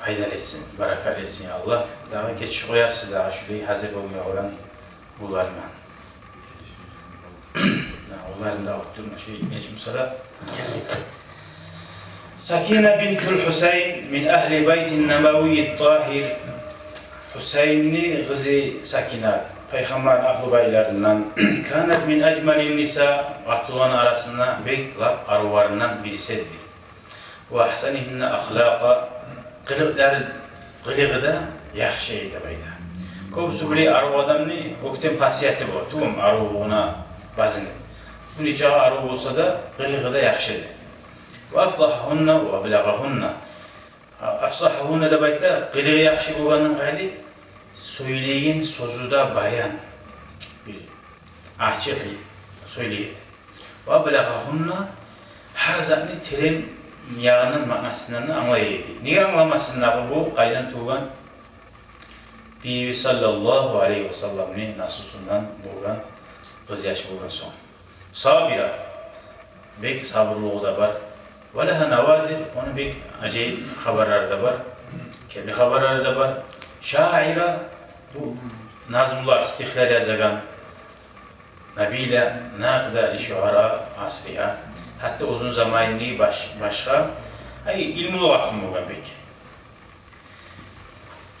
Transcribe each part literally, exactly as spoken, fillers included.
пайдалы этсин, баракатлы этсин, я Аллагь. Дагъы гечип къоярсыз дагъы шулай гьазир болмай къалгъан буларына. Гьа, олар да оьтдюрме шей этмесе де гелдик. Сакина бинтул Гьусайн мин агьли байтин набавийи тагьир. Гьусайнны къызы Сакина, пайхаммарны агьлу байларындан. Канат мин ажмалин ниса, къатынланы арасында бек лап арувларындан бириси эди. Ва агьсанигьинна ахлакъа, къылыкълары, къылыгъы да яхшы эди деп айта. Кёбюсю булай арив адамны оьктем хасияты бола, тюгюлмю, аривлугъуна базынып. Бу нечакъы арив болса да, къылыгъы да яхшы эди. Ва афсагьагьунна ва аблагьагьунна. А-, афсагьагьунна деп айта, къылыгъы яхшы болгъандан къайры, сёйлеген сёзю де баян, бир ачыкъ сёйлей эди. Ва аблагьагьунна, гьар затны терен ягъындан, маънасындан да англай эди. Неге англамасын дагъы, бу къайдан тувгъан? Бийибиз саллаллагьу алайгьи ва салламны насусундан болгъан къыз яш болгъан сонг. Сабира, бек сабурлугъу да бар. Ва лагьа навадир, ону бек ажайып хабарлары да бар. Кепли хабарлары да бар. Шаира, бу назмулар, стихлер язагъан. Набила, накъида ли шуара асригьа. Гьатта оьзюню заманны баш-, башгъа, ай, илмулу къатын болгъан бек.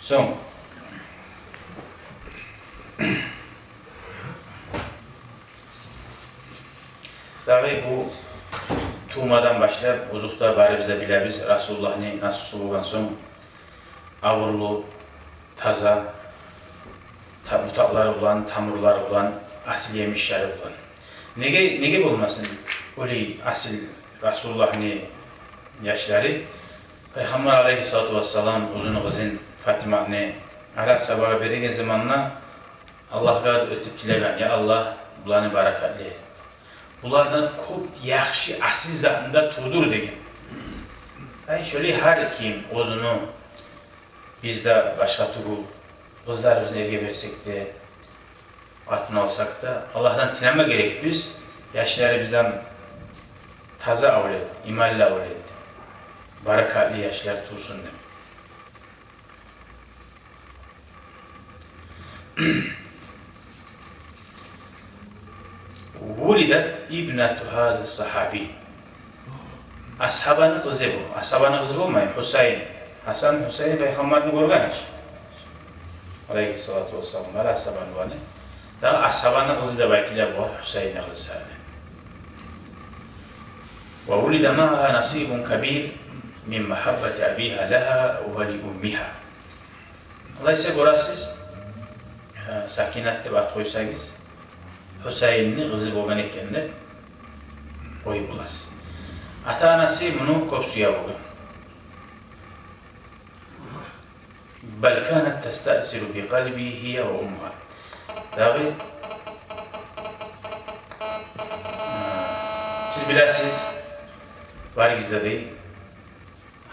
Сонг, дагъы бу тувмадан башлап, озокъда, барыбыз да билебиз, Расулуллагьны насусу болгъан сонг, абурлу, таза, та-, бутакълары булан, тамурлары булан, асил емишлери булан. Неге, неге болмасын олай асил Расулуллагьны яшлары? Пайхаммар алайгьиссалату вассалам оьзюню къызын Фатиматны Араб асгьабагъа береген заманда Аллагьгъа этип тилеген: «Я Аллагь, буланы баракатлы эт. Булардан кёп яхшы асил затны да тувдур», — деген. Ай, шолай гьар ким оьзюню, биз де башгъа тюгюл, къызларыбызны эрге берсек де, къатын алсакъ да, Аллагьдан тилеме герекбиз, яшларыбыздан таза авлет, иманлы авлет, баракатлы яшлар тувсун деп. Вулидат ибнату гьаза сагьаби. Асгьабаны къызы бу. Асгьабаны къызы болмай, Гьусайн. Гьасан, Гьусайн пайхаммарны гёрген чи, алайгьиссалату вассалам, бар асгьабаны уланы. Дагъы асгьабаны къызы деп айтыла бу Гьусайнны къызы саялы. Ва вулида магьагьа насибун кабир мин магьаббати абигьа лагьа ва ли уммигьа. Олай эсе, гёресиз, э, Сакинат деп ат къойсагъыз, Гьусайнны къызы болгъан экен деп къоюп боласыз. Ата-анасы муну кёп сюе болгъан. Бал канат тастаъсиру би къалбигьи гьия ва уммугьа. Дагъы, э, сиз билесиз, барыгъыз да дей,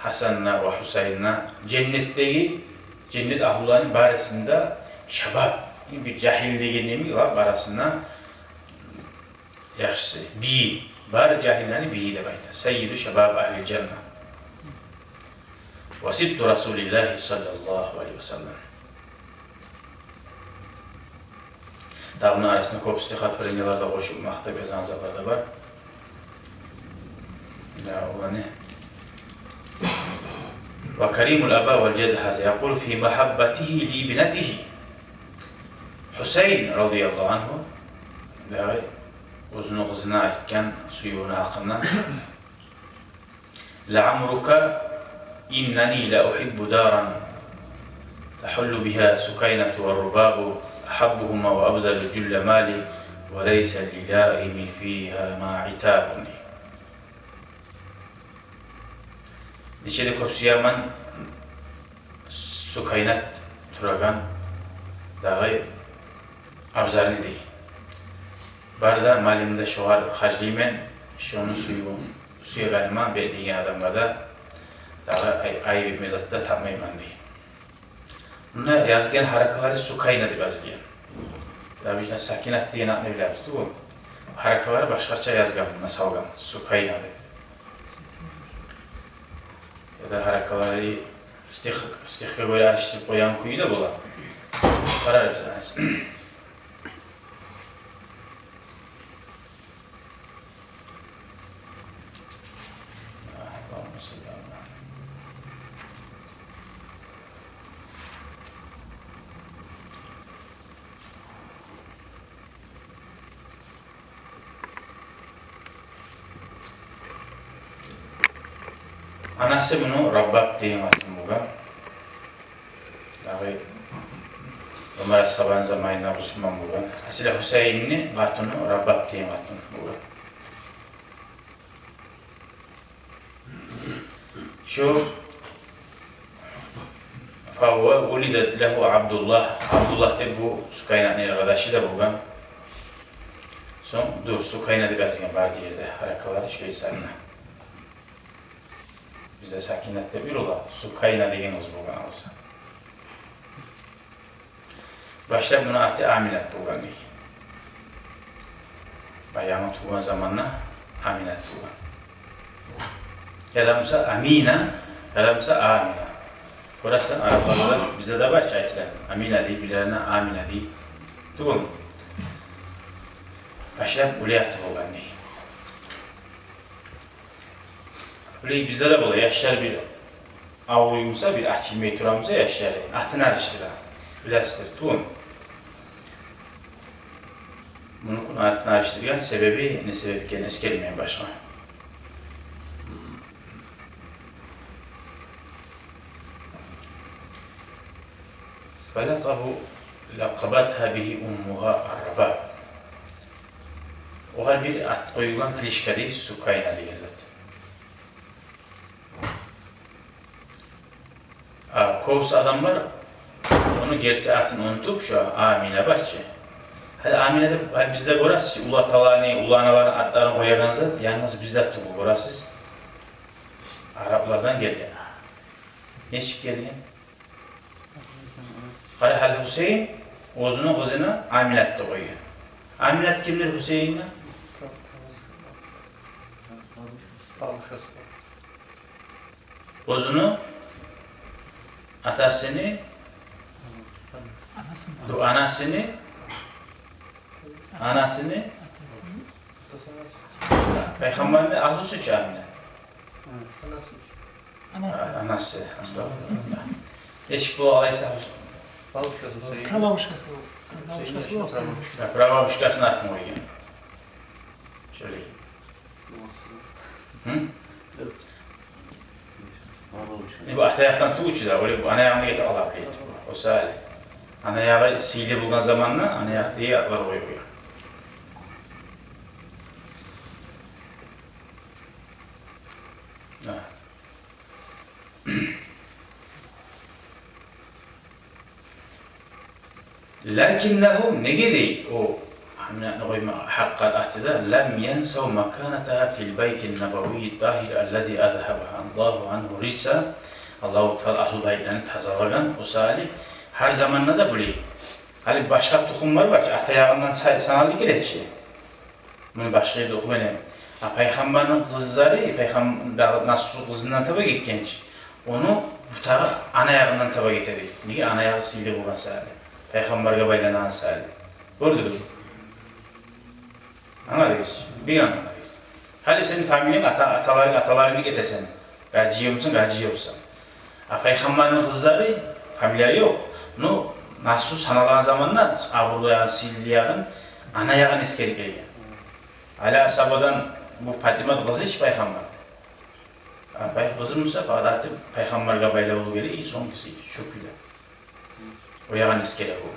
Гьасанны ва Гьусайнны, женнетдеги, женнет агьлуланы барысында шабаб, бир жагьил деген йимик, лап арасында яхшысы, бийи, бары жагьиллени бийи деп айта. Саййиду шабаб агьлил жанна. Ва сибту Расулиллагьи саллаллагьу алайгьи ва саллам. Дагъы муну арасында кёп стихотворениялар да къошуп, макътап язгъан затлар да бар. Я, оланы. Ва каримул аба вал жадд гьаза якъулу фи магьаббатигьи ли ибнатигьи. Гьусайн радияллагьу ангьу, дагъы оьзюню къызына айтгъан сюювюню гьакъында. Ла амрука иннани ла угьиббу даран тагьуллу бигьа Сукайнату ва Рубабу агьаббугьума ва абзалу жулла мали ва лайса ли лаимин фигьима итабун. Нече де кёп сюемен Сукайнат турагъан дагъы абзарны дей. Бары да малымны да шогъар харжлайман, шону сюю-, сюегениме бек деген адамгъа да дагъы ай-, айып этме зат да тапмайман дей. Мунда язылгъан гьаракалары Сукайна деп язылгъан. Дагъы биз Сакинат деген атны билебиз, тюгюлмю? Гьаракалары башгъача язгъан, мунда салгъан, Сукайна деп. Яда гьаракалары Стих, стихге гёре алышдырып къоягъан кюю де бола. Къарарбыз гьали. Анасы муну Рабаб деген къатын болгъан. Дагъы Умар асгьабаны заманында бусурман болгъан. Асили Гьусейинни къатыны Рабаб деген къатын болгъан. Шу فهو ولد له عبد الله. Абдуллагь деп бу Сукайнатны эр къардашы да болгъан. Сонг дюр Сукайна деп язылгъан бары да ерде, гьаракалары шулай салына. Бизде Сакинат деп юрюле, Сукайна деген къыз болгъан алса. Башлап муну аты Аминат болгъан дей. Баягъы тувгъан заманда Аминат болгъан. Яда буса Амина, яда буса Амина. Гёресен, арапларда да, бизде де бар чы айтыла. Амина дей, бирлерине Амина дей. Тюгюлмю? Башлап булай аты болгъан дей. Булай бизде де бола, яшлар бир авруй буса, бир ачылмай тура буса яшлары, атын алышдыра. Билесиздир, тюгюлмю? Муну атын алышдыргъан себеби, не себеп экени эсгерилмей башгъа. فلقب لقبتها به أمها الرباب. Огъар бир ат къоюлгъан кличка дей, Сукайна деген зат. А кёбюсю адамлар ону герти атын унутуп, шо Амина бар чы. Гьали Амина деп, гьали бизде гёресиз чи, уллу аталаны, уллу аналаны атларын къоягъан зат янгыз бизде тюгюл, гёресиз. Араплардан гелген. Нечик гелген? Къара, гьали Гьусейин оьзюню къызына Аминат деп къойгъан. Аминат кимдир Гьусейинге? Оьзюню атасыны, анасыны, анасыны, анасыны, Пайхаммарны агьлюсю чу Аминат. Анасы. А, анасы, астагъфируллагь. Нечик бола алайса? Прабабушкасы. Прабабушкасы. Прабабушкасы бола. Прабабушкасыны атын къойгъан. Шолай. Гьы? Э, бу ата якъдан тюгюл чю да, олай бу ана ягъына гетип къала биле. О саялы. Ана ягъы сыйлы болгъан заманда ана якъдагъы атлар къоюлгъан. Гьа. Лакиннагьум, неге дей, о, гьамиланы къойма гьакъ аты да, лам янсав маканатагьа фил байтин набавийи тагьир аллази азгьаба Аллагьу ангьу риджса, Аллагьу Таала агьлу байтланы тазалагъан, о саялы гьар заманда да булай. Гьали башгъа тухумлар бар чы, ата ягъындан са-, саналып геле чи. Муну башгъа ерде охугъан эдим. А пайхаммарны къызлары, пайхам-, дагъы Насу къызындан таба гетген чи. Ону бутагъы ана ягъындан таба гете дей. Неге? Ана ягъы сыйлы болгъан саялы. Пайхаммаргъа байлангъан саялы. Гёрдюгюзмю? Англадыгъыз. Бек англадыгъыз. Гьали сени фамилиянгны ата-, аталарынг, аталарынгны гетесен. Гьажиевмусун, Гьажиевсен. А пайхаммарны къызлары, фамилиялары ёкъ. Ну, Насу саналгъан заманда абурлу ягъын, сыйлы ягъын, ана ягъын эсгерип гелген. Али асгьабадан бу Патимат къызы чы пайхаммар. А пай-, къызы буса, пай-, пайхаммаргъа байлавлу геле, и сонг гиси чу кюйде. О ягъын эсгере бу.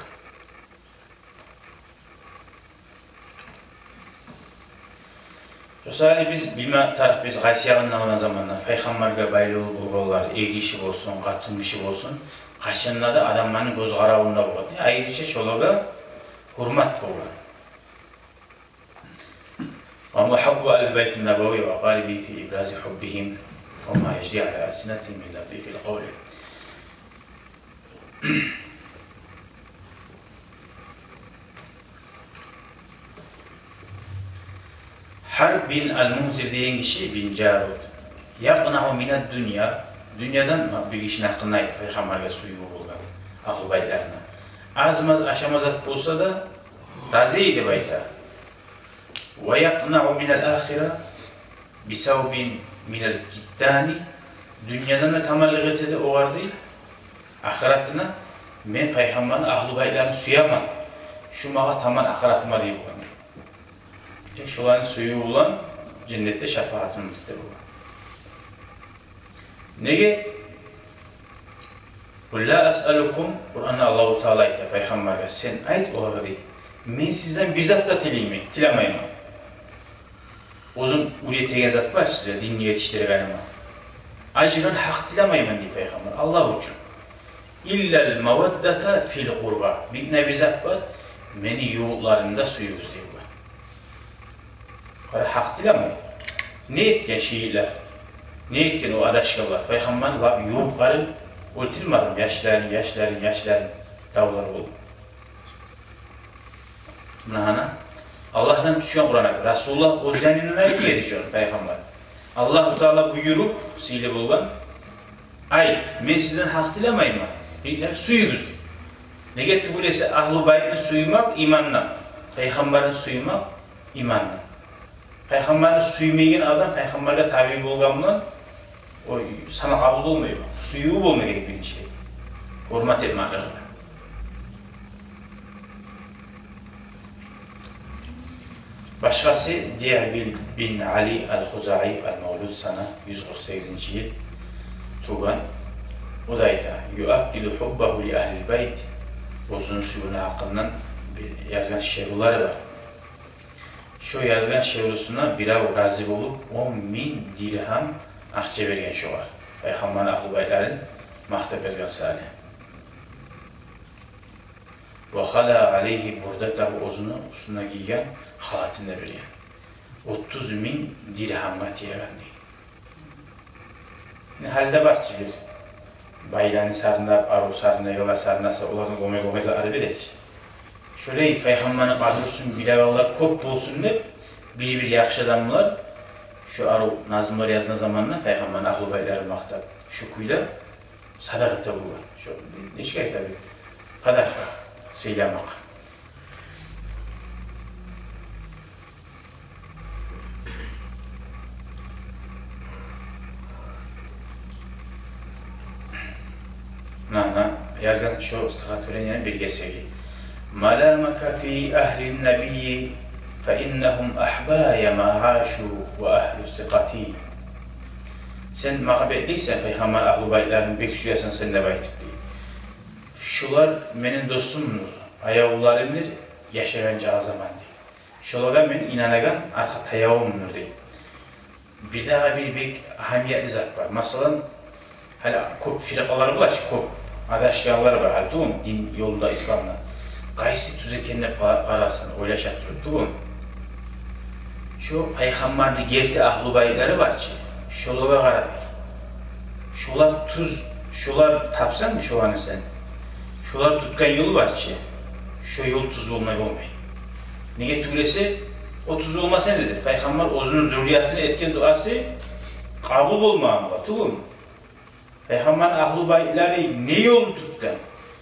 О саялы биз билме тарыкъ, биз къайсы ягъындан алгъан заманда, пайхаммаргъа байлавлу болгъанлар, эр гиши болсун, къатын гиши болсун, къачан да адамланы гёз къаравунда болгъан. Айрыча шолагъа гьюрмат болгъан. Ва гьум агьакъкъу бил байтин набавийи ва акъарибигьи фи ибрази гьуббигьим ва ма яжри ала алсинатигьим мин латифил къавли. Гьарб бин ал-Мунзир деген гиши, бин Жаруд. Якънагьу минад дунья, Дюньядан бир гишини гьакъында айта, пайхаммаргъа сюювю болгъан, агьлу байтларына. Аз-маз ашама зат болса да, рази деп айта. Ва якънаъу минал ахира би савбин минал киттани. Дюньядан да таманлыкъ этеди огъар дей, ахыратына, мен пайхаммарны агьлу байтларын сюемен. Шу магъа таман ахыратыма дей болгъан. Э, шоланы сюювю булан женнетде шапаатым эте болгъан. Неге? Къул ла асъалукум, Къуранда Аллагьу Таала айта пайхаммаргъа, сен айт олагъа дей, мен сизден бир зат да тилеймен, тилемеймен. Оьзюм уьйретеген зат бар сизге, динни етишдиргениме. Ажран, гьакъ тилемеймен дей пайхаммар, Аллагь учун. Иллал маваддата фил къурба. Бир гьана бир зат бар, мени ювукъларымны да сююгюз дей. Къара, гьакъ тилемей. Не этген шиитлер? Не этген о адашгъанлар? Пайхаммарны лап ювукъларын оьлтюрмедими? Яшларын, яшларын, яшларын, давлар болуп. Муна гьана, Аллагьдан тюшген Къуран, Расулуллагь оьз янындан айтып гелди шону пайхаммар. Аллагьу Таала буюруп, сыйлы болгъан, айт, мен сизден гьакъ тилемеймен, бир гьана сююгюз дей. Неге тюгюл эсе, агьлу байтны сюймек имандан, пайхаммарны сюймек имандан. Пайхаммарны сюймейген адам пайхаммаргъа табиъ болгъан булан, о сана къабул болмай. Сюювю болма герек биринчи. Гьюрмет этмеклик. Башгъасы Диъбил бин Али ал-Хузаи, ал-Мавлуд, сана юз къыркъ сегизинчи йыл тувгъан. О да айта, юаккиду хуббагьу ли агьлил байт. Оьзюню сюювюню гьакъындан бир язгъан шиърулары бар. Шо язгъан шиърусуна бирев рази болуп, он минг диргьам акъча берген шогъар, пайхаммарны агьлу байтларын макътап язгъан саялы. Ва хала алайгьи бурдатагьу, оьзюню уьстюне гийген халатын да берген. Отуз минг диргьамгъа тиеген дей. Гьали де бар чы бир. Байланы сарнап, арив сарнайгъанлар сарнаса, олардан къолмай-къолмай затлар бере чи. Шолай пайхаммарны къадир-сыйын билегенлер кёп болсун деп, бир-бир яхшы адамлар шо арив назмулар язгъан заманда пайхаммарны агьлу байтларын макътап, шо кюйде садагъа эте болгъан. Шо нечик айта бир, подарка, сыйламакъ. Муна, муна язгъан шо стихотворениени бир гесеги. Маламака фи агьлин набийи фа иннагьум агьбая ма ашу ва агьлу сикъати. Сен магъа беклейсен пайхаммар агьлу байтларын, бек сюесен сен деп айтып дей. Шолар мени досумдур, аявлуларымдыр яшагъан чакъы заман дей. Шолагъа мен инанагъан аркъа таявумдур дей. Бирдагъы бир бек агьамиятлы зат бар. Масала, гьали кёп фиркъалар бола чы, кёп адашгъанлар бар гьали, тюгюлмю, дин ёлда, исламда. Къайсы тюз экен деп къа-, къарайсан, ойлаша туруп, тюгюлмю? Шо пайхаммарны герти агьлу байтлары бар чы, шолагъа къара дей. Шолар тюз, шолар тапсанг шоланы сен, шолар тутгъан ёлу бар чы, шо ёл тюз болмай болмай. Неге тюгюл эсе, о тюз болмаса не дер? Пайхаммар оьзюню зурриятына этген дуасы къабул болмагъан бола, тюгюлмю? Пайхаммарны агьлу байтлары не ёлну тутгъан?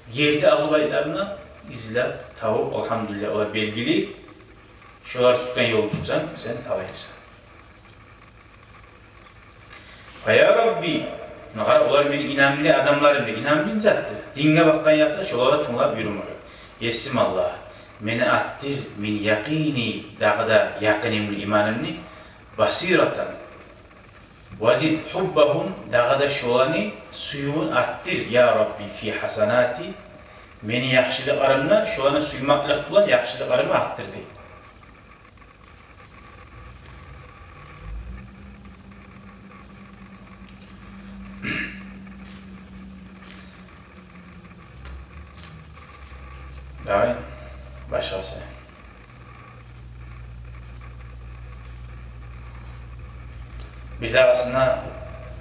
Герти агьлу байтларына излеп, тавуп, алгьамдулиллагь, олар белгили. Шолар тутгъан ёлну тутсанг, сен талайсан. Ва я Рабби, муна къара, олар мени инамлы адамларым, инамлы затдыр. Динге бакъгъан якъда шолагъа тынглап юрюмеге. Есим Аллагь, мени артдыр мин якъини, дагъы да якъинимни, иманымны, басиратан. Ва зид хуббагьум, дагъы да шоланы сюювюн артдыр, я Рабби, фи хасанати, мени яхшылыкъларымда, шоланы сюймеклик булан яхшылыкъларымны артдыр дей. Давай, башгъасы. Бирдагъысына,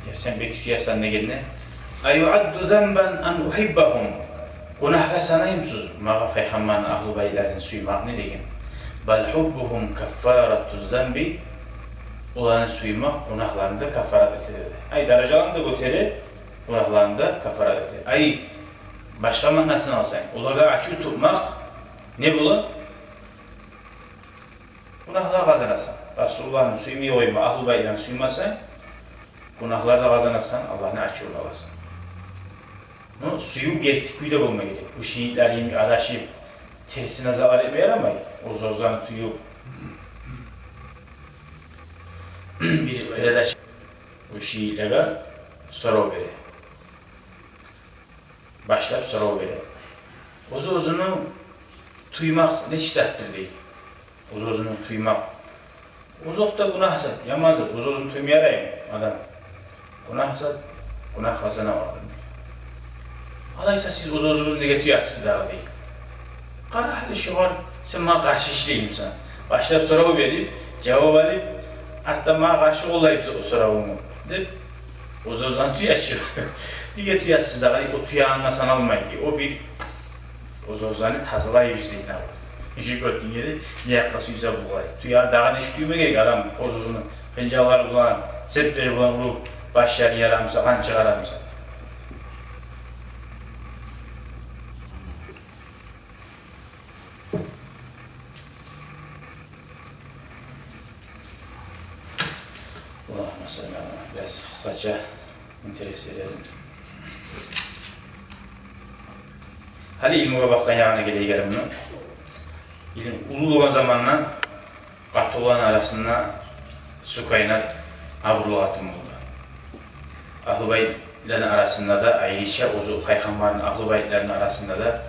я сен бек сюесен дегенде, аюадду занбан ан ухиббагьум. Гюнагьгъа санаймысыз магъа пайхаммарны агьлу байтларын сюймекни деген. Бал хуббугьум каффарату занби. Оланы сюймек гюнагьларны да каффарат этеди. Ай, даражаланы да гётере, Гюнагьларындан каффарат эте. Ай, башгъа маънасын алсанг, олагъа ачув тутмакъ не бола? Гюнагьлар къазанасан. Расулуллагьны сюймей къойма, агьлу байтланы сюймесенг, гюнагьлар да къазанасан, Аллагьны ачувун аласан. Но сююв герти кюйде болма герек. Бу шиитлер йимик адашып, терсине затлар этме ярамай. Оьз-оьзлени тюйюп, бир передача бу шиитлеге сорав бере. Башлап сорав бере. Оьз-оьзюню тюймек нечик затдыр дей. Оьз-оьзюню тюймек. Озокъда, гюнагь зат, яман зат, оьз-оьзюн тюйме яраймы адам? Гюнагь зат, гюнагь къазана бардым. Алайса сиз оьз-оьзюгюзню неге тюесиз дагъы дей. Къара гьали шогъар, сен магъа къаршы ишлеймисен. Башлап сорав берип, жавап алып, артда магъа къаршы къоллайбыз о соравунгну деп, оьз-оьзюн тюе чи. Неге тюесиз дагъы дей, о тюегенге саналмай дей. О бир оьз-оьзлени тазалайбыз дей. Нечик гёрдюнг гери, не якъгъа сюйсе булгъай. Тюе, дагъы нечик тюйме герек адам оьз-оьзюню хынжаллары булан, сеплери булан уруп, башларын яра буса, къан чыгъара буса. Аллагьумма салли ала. Бираз къысгъача интерес берейим. Гьали илмугъа бакъгъан ягъына гелейик гьали муну. Илму уллу болгъан заманда къатынланы арасында Сукайнат абурлу къатын болду. Агьлу байтланы арасында да, айрыча оьзю пайхаммарны агьлу байтларыны арасында да,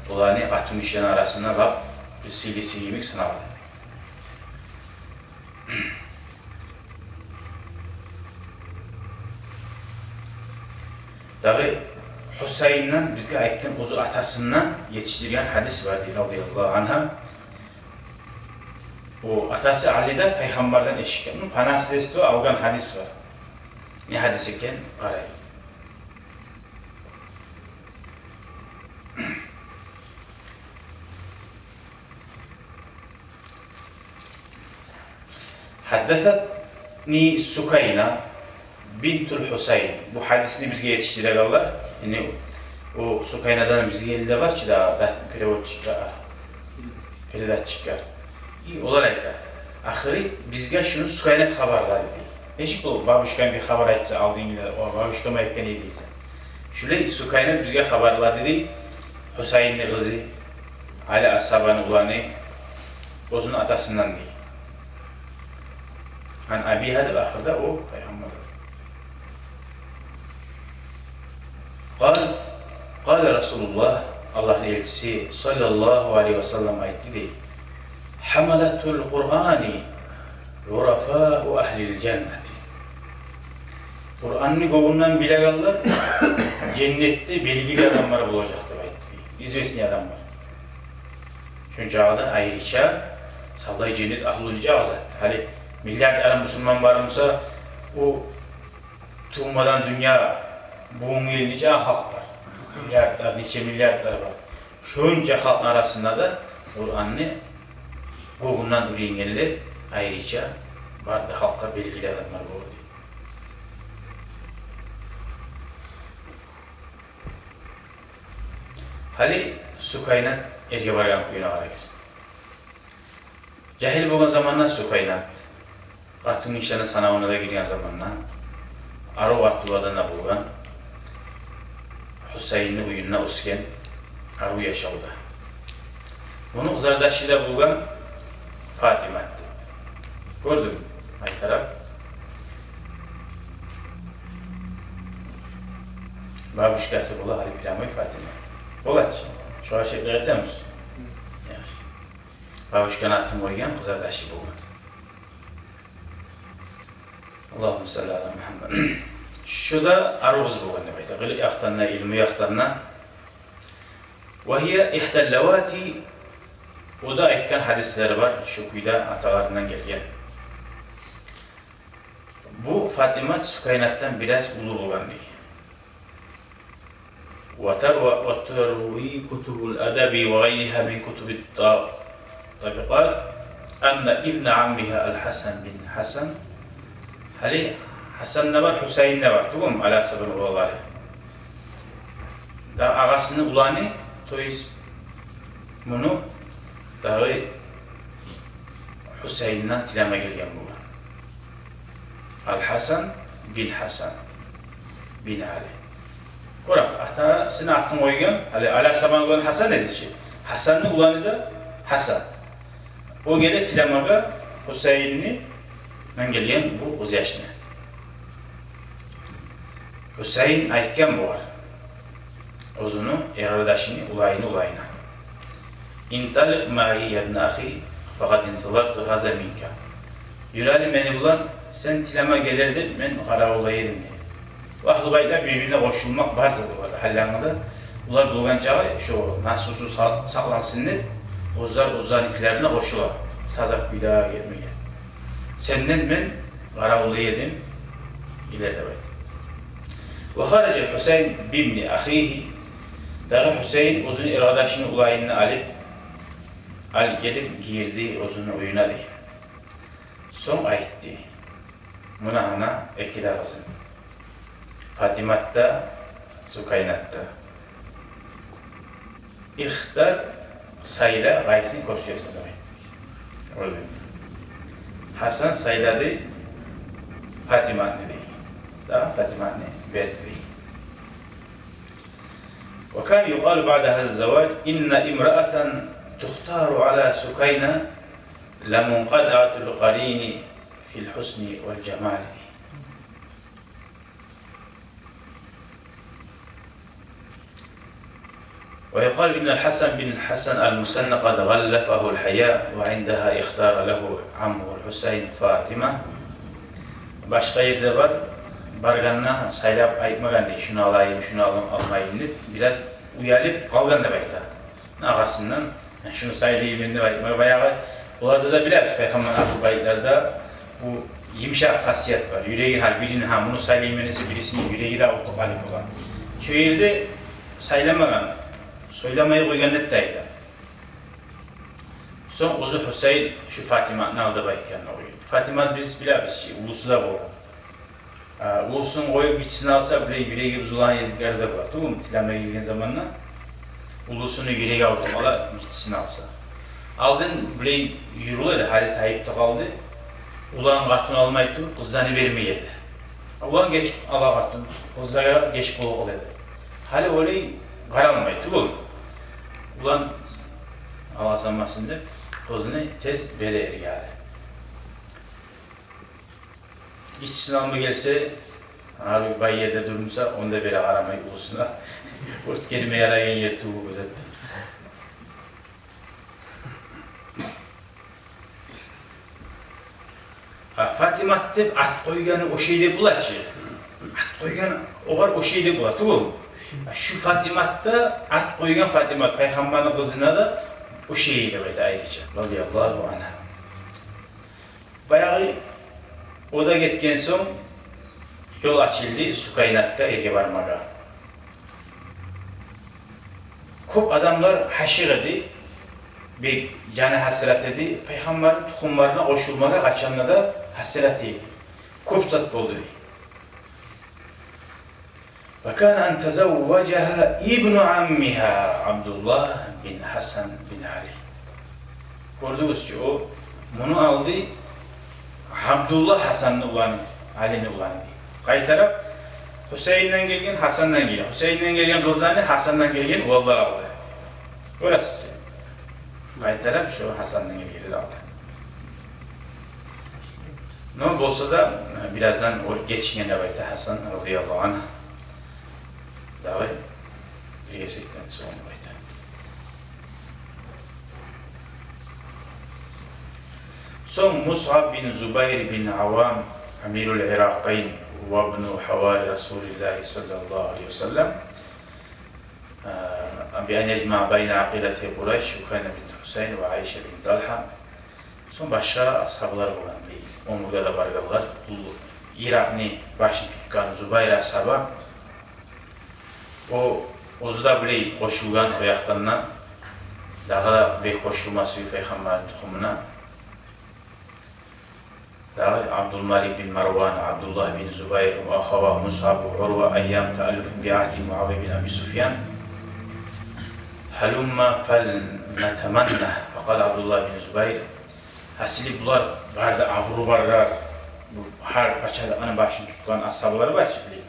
оланы къатынгишилени арасында лап бир сыйлысы йимик санала. Дагъы Гьусайындан бизге айтгъан, оьзю атасындан етишдирген гьадис бар дей, радияллагьу ангьа. О атасы Али де пайхаммардан эшитген, ну, по наследству алгъан гьадис бар. Не гьадис экен, къарайыкъ. Гьаддасатни Сукайна бинтул Гьусайн. Бу гьадисни бизге етишдирегенлер, яни о Сукайнадан бизге гелди бар чы да, да, переводчиклер, передатчиклер. И олар айта, ахыры бизге шуну Сукайнат хабарлады дей. Нечик болуп, бабушканг бир хабар айтса, алдынгылар, о бабушкам айтгъан эди дейсен. Шулай Сукайнат бизге хабарлады дей, Гьусайынны къызы, Али асгьабаны уланы, оьзюню атасындан дей. Ан абигьа деп ахырда о пайхаммар. Къал, къала Расулуллагь, Аллагьны элчиси саллаллагьу алайгьи ва саллам айтды дей: «Гьамалатул Къуръани гъурафау агьлил жаннати». Къуранны гёнгюнден билегенлер женнетде белгили адамлар болажакъ деп айтды дей. Известный адамлар. Шончакъы да айрыча савлай женнет агьлу болажакъ зат. Гьали миллиард ярым бусурман бар буса, о тувмадан дюньягъа бугюн гелгинче халкъ бар. Миллиардлар, нече миллиардлар бар. Шонча халкъны арасында да Къуранны гёнгюнден уьйренгенлер айрыча бары да халкъгъа белгили адамлар болду. Гьали Сукайнат эрге баргъан кююне къарагъыз. Жагьил болгъан заманда Сукайнат, къатынгишилени санавуна да гирген заманда, арив къатынлардан да болгъан, Гьусайынны уьюнде оьсген, арив яшавда. Муну къызардашы да болгъан Фатимат. Гёрдюнг, айтаракъ. Бабушкасы бола гьали прямой Фатимат. Бола чы. Шогъар шеклик этемисиз? Яхшы. Бабушканы атын къойгъан, къызардашы болгъан. Аллагьумма салли ала Мугьаммад. Шу да арив къыз болгъан деп айта. Къылыкъ якъдан да, илму якъдан да. Ва гьия игьдал лавати, о да айтгъан гьадислери бар, шу кюйде аталарындан гелген. Бу Фатимат Сукайнатдан бираз уллу болгъан дей. Ва тарва-, ва тарви кутубул адаби ва гъайригьа мин кутубит та-, табакъат анна ибна аммигьа ал-Гьасан бин Гьасан. Гьали Гьасан да бар, Гьусайын да бар, тюгюлмю, Али асгьабаны уланлары. Дагъы агъасыны уланы, то есть муну дагъы Гьусейинден тилеме гелген болгъан. Ал-Гьасан бин Гьасан бин Али. Гёрем, атасыны атын къойгъан, Али, Али асгьабаны уланы Гьасан эди чи. Гьасанны уланы да Гьасан. О геле тилемеге Гьусейинден гелген бу къызъяшны. Гьусейин айтгъан бугъар, оьзюню эркъардашыны уланына: «Инталикъ маи, я ибна ахи, факъад интазарту гьаза минка». Юр гьали мени булан, сен тилеме гелер деп мен къаравуллай эдим, дей. Агьлу байтлар бир-бирине къошулмакъ бар зат оларда, гьаллангъы да. Олар болгъан чакъы шо насусу са-, сакълансын деп, оьзлер оьзлени тилерине къошула, таза кюйде гетмеге. Сенден мен къаравуллай эдим, гелер деп айта. Ва хаража Гьусейн бибни ахигьи. Дагъы Гьусейин оьзюню эркъардашыны уланын алып, алып гелип гирди оьзюню уьюне, дей. Сонг айтды: «Муна гьона эки де къызым, Фатимат да, Сукайнат да. Ихтар, сайла, къайсын кёп сюесен», — деп айтды. Гьасан сайлады Фатиматны, дей. Дагъы Фатиматны берди, дей. Ва кана юкъалу баъда гьаза заваж: «Инна имраатан тухтару ала Сукайна ламункъатиатул къарини фил гьусни вал жамали». Ва юкъалу иннал Гьасан бин Гьасан ал-Мусанна къад гъаллафагьул гьая ва индагьа ихтара лагьу аммугьул Гьусайн Фатима. Башгъа ерде бар, баргъанда сайлап айтмагъан, дей, шуну алайым, шуну ал-, алмайым деп, бираз уялып къалгъан деп айта. Агъасындан, шуну сайлайман деп айтмай, баягъы, оларда да билебиз, пайхаммар агьлу байтларда бу йымышакъ хасият бар. Юреги гьар бирини, гьа, муну сайлайман десе, бирисини юреги де авуртуп къалып бола. Шо ерде сайламагъан, сойламай къойгъан деп де айта. Сонг оьзю Гьусейин шу Фатиматны алдап айтгъан о. Фатимат, биз билебиз чи, уллусу да болгъан. А, уллусун къоюп, гиччисин алса, билей, юреги бузулагъан гезиклер де бола тюгюлмю, тилеме гелген заманда уллусуну юреги авуртуп къала, гиччисин алса. Алдын, билей, юрюле эди, гьали тайып да къалды. Улан къатын алмай туруп, къызланы бермей эди. Улан геч ала къатын, къызлагъа геч болуп къала эди. Гьали олай къаралмай тюгюлмю. Улан алгъасамасын деп, къызны тез бере эрге гьали. Гиччисин алма гелсе, гьар бир бай ерде дурмуса, онда бере, къарамай уллусуна. Оьтгерме ярайгъан ер тюгюл бу деп. А Фатимат деп ат къойгъаны ошай деп бола чы. Ат къойгъан огъар ошай деп бола тюгюл. А шу Фатимат да, ат къойгъан Фатимат, пайхаммарны къызына да ошай деп айта айрыча. Радияллагьу ангьа. Баягъы о да гетген сонг, ёл ачылды Сукайнатгъа эрге бармагъа. Кёп адамлар гьашыкъ эди, бек жаны гьасирет эди, пайхаммарны тухумларына къошулмагъа къачан да гьасирет эди. Кёп зат болду, дей. Ва кана ан тазавважагьа ибну аммигьа Абдуллагь бин Гьасан бин Али. Гёрдюгюз чю, о, муну алды Абдуллагь Гьасанны уланы, Алини уланы. Къайтарып, Гьусейинден гелген, Гьасандан гелген. Гьусейинден гелген къызланы Гьасандан гелген уланлар алды. Гёресиз чи? Къайтарып шо Гьасандан гелгенлер алды. Но болса да, бираздан о гечинген деп айта Гьасан радияллагьу ангь. Дагъы бир гесекден сонг деп айта. Сонг Мусъаб бин Зубайр бин Аввам, амирул Иракъайн ва ибну гьавари Расулиллагьи саллаллагьу алайгьи ва саллам, а, би ан яжмаъа байна акъилати Къурайш, Рукайна бинт Гьусайн ва Айша бинт Талгьа. Сонг башгъа асгьабалар болгъан, бир умрагъа да баргъанлар. Бу Иракъны башын тутгъан Зубайр асгьаба, о, оьзю де билей къошулгъан о якъдан да, дагъы да бек къошулма сюе пайхаммарны тухумуна. Дагъы Абдулмалик бин Марван, Абдуллагь бин Зубайр, ва ахава Мусъаб ва Урва айям тааллуфин би агьди Муавия бин Аби Суфьян. هلم فلنتمنه، فقال عبد الله بن الزبير. Гьасили, булар бары да абуру барлар, бу гьар пачалыкъны башын тутгъан асгьабалар бар чы, биле.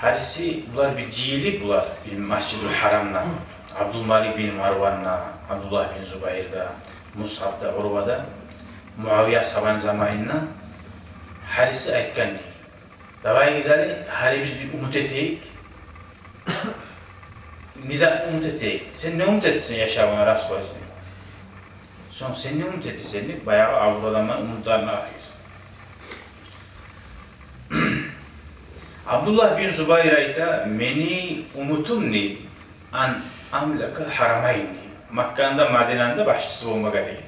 Гьариси, булар бир жыйылып, булар бир Масжидул Гьарамда, Абдулмалик бин Марван да, Абдуллагь бин Зубайр да, Мусъаб да, Урва да, Муавия асгьабаны заманында, гьариси айтгъан дей: «Давай, гьали, гьали биз бир умут этейик». «Не затны умут этейик?» «Сен не умут этесен яшавунга, Расулуллагь?» «Сонг сен не умут этесен?» — деп, баягъы абурлу адамланы умутларына къарайбыз. Абдуллагь бин Зубайр айта: «Мени умутум, — дей, — أن أملك الحرمين, — дей, — Макканы да, Мадинаны да башчысы болмагъа», — деген.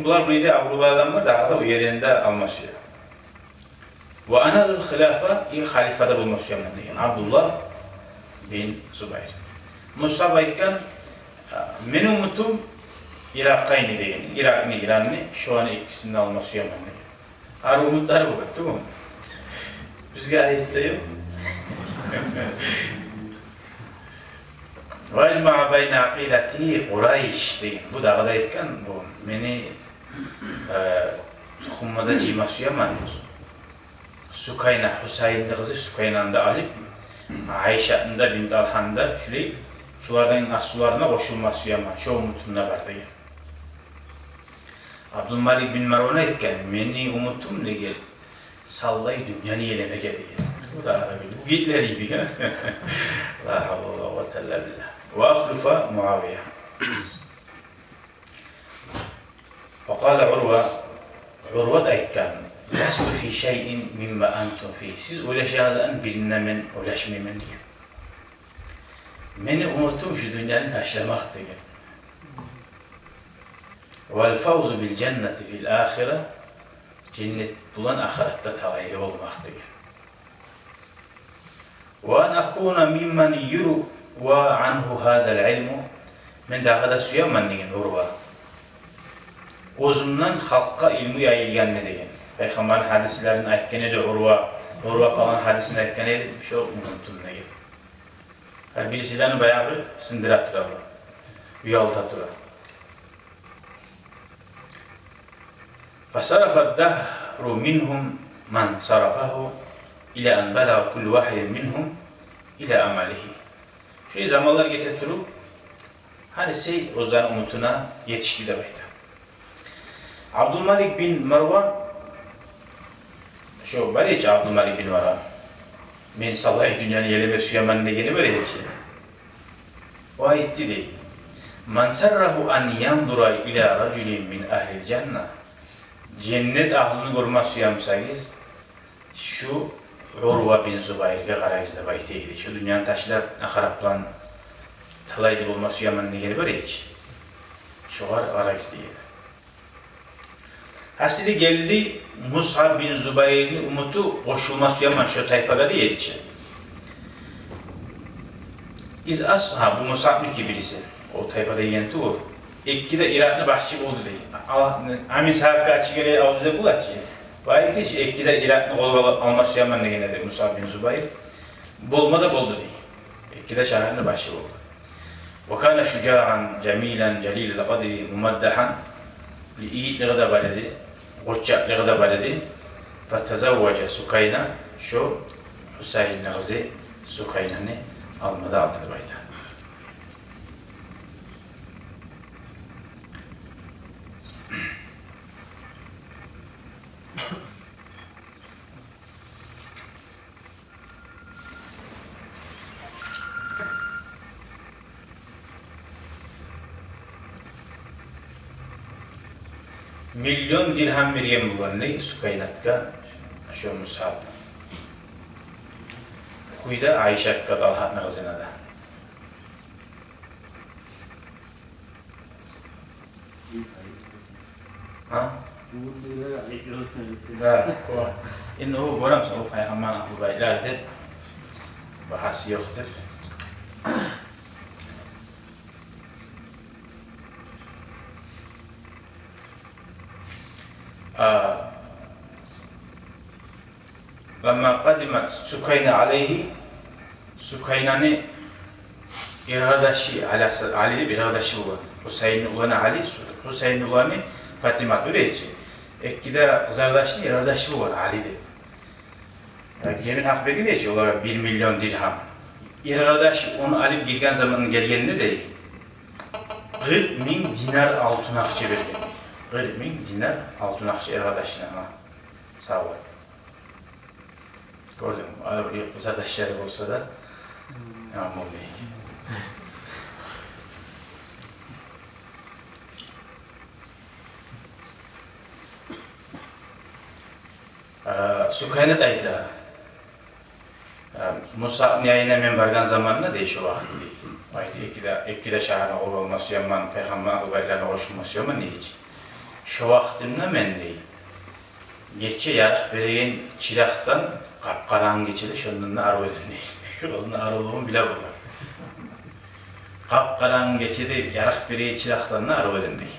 Булар бу ерде абурлу адамлар, дагъы да бу ерни де алма сюе. «وأنال الخلافة, и халифа да болма сюемен», — деген Абдуллагь бин Зубайр. Мусъаб айтгъан: «Мени умутум العراقين, — деген, — Иракъны, Иранны, шоланы экисин де алма сюемен», — деген. Арив умутлар болгъан тюгюлмю? Бизге айып да ёкъ. «وأجمع بين عقيلتي قريش», — деген. Бу дагъы да айтгъан, бу мени, э, тухумума да жыйма сюемен Сукайна, Гьусайинни къызы Сукайнаны да алып, Айшатны да, бинт Алгьаны да, шулай, шулардан аслуларына къошулма сюемен, шо умутум да бар, деген. Абдулмалик бин Марван айтгъан: «Мени умутум, — деген, — савлай дюньяны елемеге», — деген. Бу да бу гитлер йимик, а? لا حول ولا قوة إلا بالله. «وأخلف معاوية». وقال عروة, Урва да айтгъан: «لست في شيء مما أنتم فيه. Сиз ойлашагъан затны биринде мен ойлашмайман», — деген. «Мени умутум шу дюньяны ташламакъ, — деген. — والفوز بالجنة في الآخرة, женнет булан ахыратда талайлы болмакъ, — деген. — وأن أكون ممن يروى عنه هذا العلم». Мен дагъы да сюемен, деген Урва, оьзюмден халкъгъа илму яйылгъанны, деген. Пайхаммарны гьадислерин айтгъан эди Урва, Урва палан гьадисин айтгъан эди, шо умутум, деген. Гьар бириси де баягъы сындыра тура, уялта тура. «فصرف الدهر منهم من صرفه إلى أن بلغ كل واحد منهم إلى أمله». Шо заманлар гете туруп, гьариси оьзлени умутуна етишди деп айта. Абдулмалик бин Марван, шо бар эди чи, Абдулмалик бин Марван, «мен савлай дюньяны елеме сюемен» дегени бар эди чи. О айтды дей: «من سره أن ينظر إلى رجل من أهل الجنة». Женнет агьлюню гёрме сюе бусагъыз, шу Урва бин Зубайргъа къарагъыз деп айта эди. Шу дюньяны ташлап, ахырат булан талайлы болма сюемен дегени бар эди чи. Шогъар къарагъыз дей эди. Гьасили, гелди Мусъаб бин Зубайрны умуту, къошулма сюемен шо тайпагъа дей эди чи. Из ас-, гьа, бу Мусъабныки бириси. О тайпа деген тюгюл. Эки де Иракъны башчы болду дей. Ал-, амин сагьабгъа ачы геле авзу деп бола чы. Бу айтды чы, эки де Иракъны къолгъа ал-, алма сюемен деген эди Мусъаб бин Зубайр. Болма да болду дей. Эки де шагьарны башчы болду. «وكان شجاعا جميلا جليل القدر ممدحا». Бир игитлиги де бар эди, къоччакълыгъы да бар эди. «فتزوج سكينة», шо Гьусайинни къызы Сукайнаны алма да алды деп айта. Миллион диргьам берген болгъан дей Сукайнатгъа шо Мусъаб. Кюйде Айшатгъа, Талгьатны къызына да. Гьа? Гьа, о. Энни о, гёремисен, о пайхаммарны агьлу байлар деп, багьасы ёкъ деп. А, «لما قدمت سكينة عليه», Сукайнаны Эркъардашы Али, Али деп эркъардашы болгъан. Гьусайинни уланы Али, Гьусайинни уланы Фатима, дюр эди чи. Эки де къызардашны эркъардашы болгъан Али деп. Гебин гьакъ берген эди чи олагъа бир миллион диргьам. Эркъардашы ону алып гирген заман гелгенде де, къыркъ минг динар алтын акъча берген. Къыркъ минг динар алтын акъча эркъардашына, ма, савгъат. Гёрдюнгмю? Али бир къызардашлары болса да, яман болмай. Э, Сукайнат айта, э, Мусабны янына мен баргъан заманда, дей, шо вакъти, дей, айта, эки де, эки де шагьарны къоллама сюемен, пайхаммарны къоллама сюемен, дей, чи. Шо вакътимде мен, дей, гече ярыкъ береген чыракъдан, къап-къарангы гечеде, шондан да арив эдим, дей. Оьзюню аривлюгюн биле болгъан. Къап-къарангы гечеде ярыкъ береген чыракъдан да арив эдим, дей.